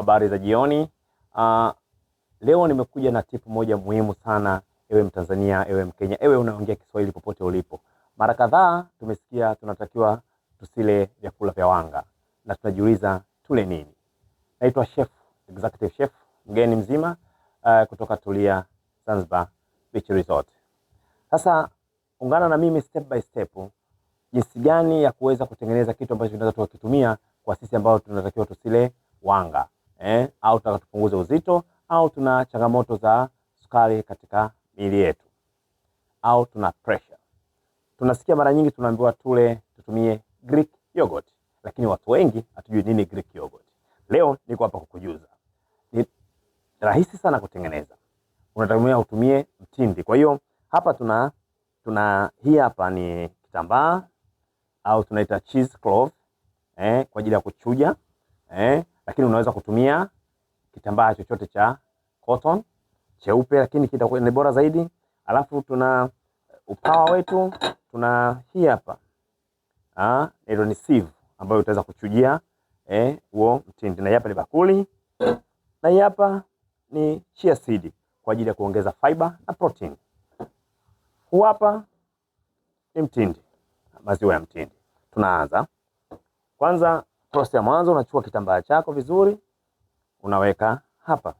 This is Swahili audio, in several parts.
Habari za jioni. Leo nimekuja na tipu moja muhimu sana, ewe Mtanzania, ewe Mkenya, ewe unaongea Kiswahili popote ulipo. Mara kadhaa tumesikia tunatakiwa tusile vyakula vya wanga na tunajiuliza tule nini? Naitwa Chef, Executive Chef mgeni mzima kutoka Tulia Zanzibar Beach Resort. Sasa ungana na mimi step by step jinsi gani ya kuweza kutengeneza kitu ambacho tunaweza tukakitumia kwa sisi ambao tunatakiwa tusile wanga au tunataka tupunguze uzito au tuna changamoto za sukari katika miili yetu au tuna pressure. Tunasikia mara nyingi tunaambiwa tule tutumie Greek yogurt, lakini watu wengi hatujui nini Greek yogurt. Leo niko hapa kukujuza. Ni rahisi sana kutengeneza. Unatumia utumie mtindi. Kwa hiyo hapa tuna hii hapa ni kitambaa au tunaita cheese cloth kwa ajili ya kuchuja lakini unaweza kutumia kitambaa chochote cha cotton cheupe, lakini kitakuwa ni bora zaidi. Alafu tuna upawa wetu, tuna hii hapa ni sieve ambayo utaweza kuchujia huo mtindi, na hii hapa ni bakuli, na hii hapa ni chia seed kwa ajili ya kuongeza fiber na protein. Huu hapa ni mtindi, maziwa ya mtindi. Tunaanza kwanza, process ya mwanzo, unachukua kitambaa chako vizuri, unaweka hapa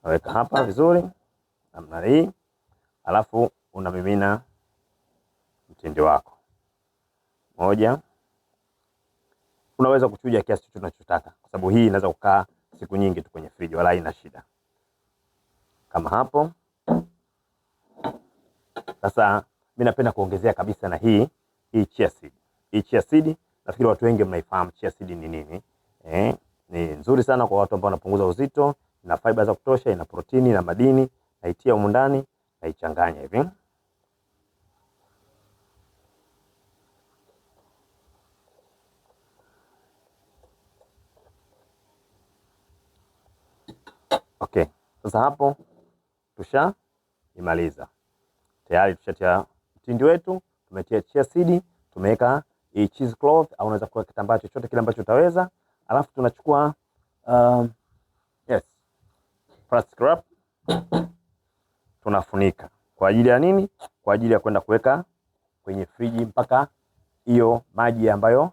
unaweka hapa vizuri namna hii, alafu unamimina mtindi wako moja. Unaweza kuchuja kiasi chochote unachotaka, kwa sababu hii inaweza kukaa siku nyingi tu kwenye friji, wala haina shida. Kama hapo sasa, mimi napenda kuongezea kabisa na hii chia seed. Hii chia seed nafikiri watu wengi mnaifahamu chia seed ni nini. Ni nzuri sana kwa watu ambao wanapunguza uzito, ina fiber za kutosha, ina protini na madini. Naitia humu ndani, naichanganya hivi. Okay, sasa hapo tusha imaliza. Tayari tushatia mtindi wetu, tumetia chia seed, tumeweka hii cheese cloth au unaweza kuweka kitambaa chochote kile ambacho utaweza. Alafu tunachukua plastic wrap tunafunika. Kwa ajili ya nini? Kwa ajili ya kwenda kuweka kwenye friji mpaka hiyo maji ambayo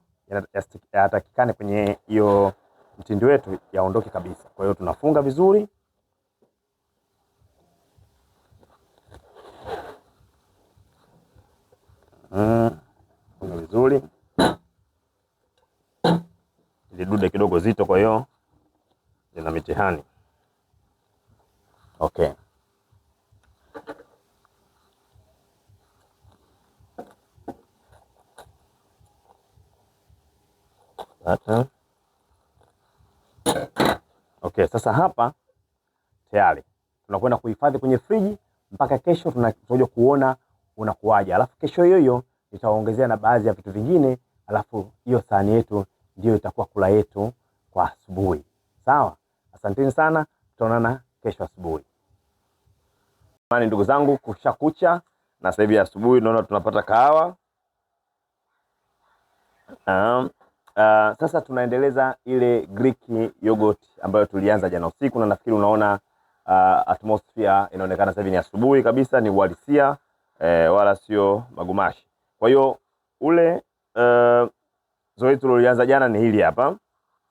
yatakikane kwenye hiyo mtindi wetu yaondoke kabisa. Kwa hiyo tunafunga vizuri. Funga vizuri. Ili dude kidogo zito, kwa hiyo lina mitihani. Okay. Sasa. Okay, sasa hapa tayari tunakwenda kuhifadhi kwenye friji mpaka kesho tunakuja kuona unakuaje. Alafu kesho hiyo hiyo nitaongezea na baadhi ya vitu vingine, alafu hiyo sahani yetu ndio itakuwa kula yetu kwa asubuhi. Sawa? Asanteni sana, tutaonana kesho asubuhi. Jamani ndugu zangu, kushakucha na sasa hivi asubuhi naona tunapata kahawa. Sasa tunaendeleza ile Greek yogurt ambayo tulianza jana usiku, na nafikiri unaona atmosphere inaonekana sasa hivi ni asubuhi kabisa, ni uhalisia wala sio magumashi. Kwa hiyo ule zoezi tulianza jana ni hili hapa.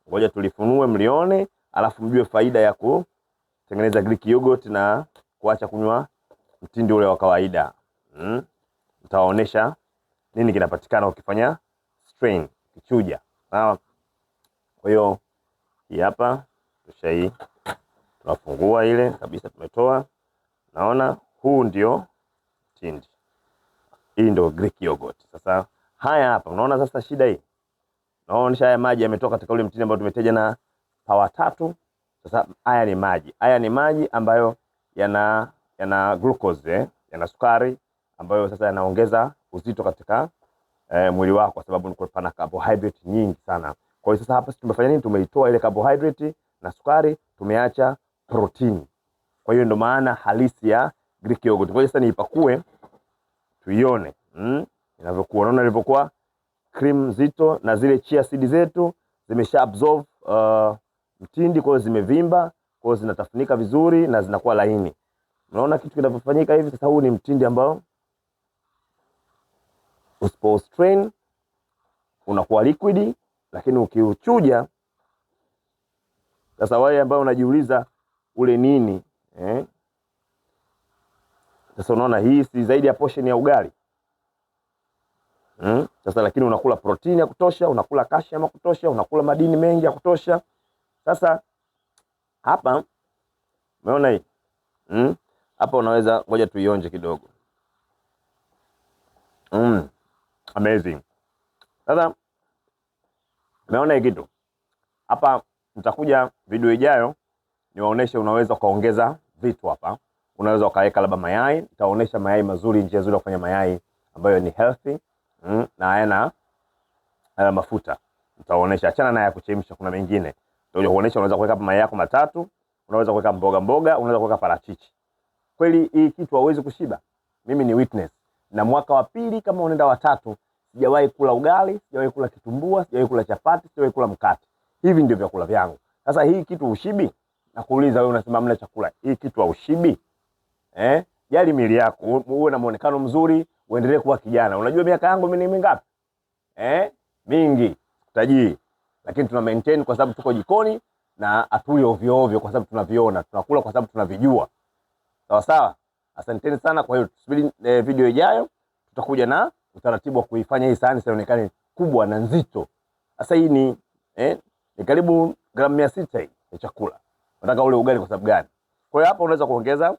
Ngoja tulifunue mlione, alafu mjue faida ya kutengeneza Greek yogurt na kuacha kunywa mtindi ule wa kawaida. Nitawaonesha nini kinapatikana ukifanya strain, ukichuja. Sawa? Kwa hiyo hii hapa tushai tunafungua ile kabisa, tumetoa. Naona huu ndio mtindi. Hii ndio Greek yogurt. Sasa haya hapa unaona sasa shida hii. Naona haya maji yametoka katika ule mtindi ambao tumeteja na power 3. Sasa haya ni maji. Haya ni maji ambayo yana glucose, yana sukari ambayo sasa yanaongeza uzito katika mwili wako, kwa sababu pana carbohydrate nyingi sana. Kwa hiyo sasa hapa sisi tumefanya nini? Tumeitoa ile carbohydrate na sukari, tumeacha protein. Kwa hiyo ndo maana halisi ya Greek yogurt. Ngoja sasa niipakue tuione. Inavyokuwa. Unaona ilivyokuwa cream nzito na zile chia seed zetu Zimesha absorb mtindi, kwa hiyo zimevimba, kwa hiyo zinatafunika vizuri na zinakuwa laini. Unaona kitu kinavyofanyika hivi sasa. Huu ni mtindi ambao usipo strain unakuwa liquid, lakini ukiuchuja sasa, wale ambao unajiuliza ule nini eh? Sasa unaona hii si zaidi ya portion ya ugali. Sasa lakini unakula protini ya kutosha, unakula calcium ya kutosha, unakula madini mengi ya kutosha. Sasa hapa umeona hii? Hapa unaweza, ngoja tuionje kidogo. Amazing. Sasa umeona hii kitu hapa, nitakuja video ijayo niwaoneshe unaweza ukaongeza vitu hapa. Unaweza ukaweka labda mayai, nitaonesha mayai mazuri, njia nzuri ya kufanya mayai ambayo ni healthy na hayana mafuta. Nitaonesha, achana na ya kuchemsha, kuna mengine nitakuja kuonesha. Unaweza kuweka mayai yako matatu, unaweza kuweka mboga mboga, unaweza kuweka parachichi. Kweli hii kitu hauwezi kushiba. Mimi ni witness, na mwaka wa pili kama unaenda watatu, sijawahi kula ugali, sijawahi kula kitumbua, sijawahi kula chapati, sijawahi kula mkate. Hivi ndio vyakula vyangu. Sasa hii kitu ushibi? Nakuuliza wewe, unasema hamna chakula. Hii kitu haushibi? Eh? Jali miili yako, uwe na muonekano mzuri, uendelee kuwa kijana. Unajua miaka yangu mimi ni mingapi? Eh? Mingi. Tajii. Lakini tuna maintain kwa sababu tuko jikoni na hatuli ovyo ovyo kwa sababu tunaviona, tunakula kwa sababu tunavijua. Sawa sawa? Asanteni sana. Kwa hiyo tusubiri video ijayo, tutakuja na utaratibu wa kuifanya hii sahani sionekane kubwa na nzito. Sasa hii ni karibu gramu 600 hii ya chakula. Unataka ule ugali kwa sababu gani? Kwa hiyo hapa unaweza kuongeza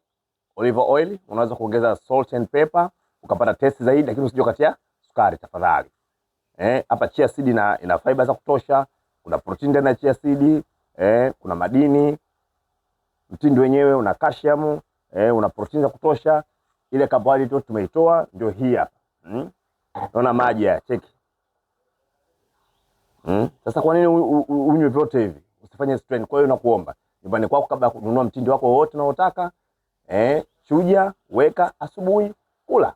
olive oil, unaweza kuongeza salt and pepper ukapata taste zaidi, lakini usije ukatia sukari tafadhali. Hapa chia seed ina fiber za kutosha, kuna protein ndani ya chia seed, kuna madini, mtindi wenyewe una calcium, una protein za kutosha. Ile carbohydrate tumeitoa ndio hii hapa. Naona maji haya, cheki. Sasa kwa nini unywe vyote hivi? Usifanye strain. Kwa hiyo nakuomba nyumbani kwako, kabla ya kununua mtindi wako wowote unaotaka, chuja, weka asubuhi, kula.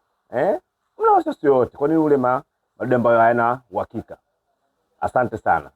Mna wasiwasi yote. Kwa nini ule madude ambayo hayana uhakika? Asante sana.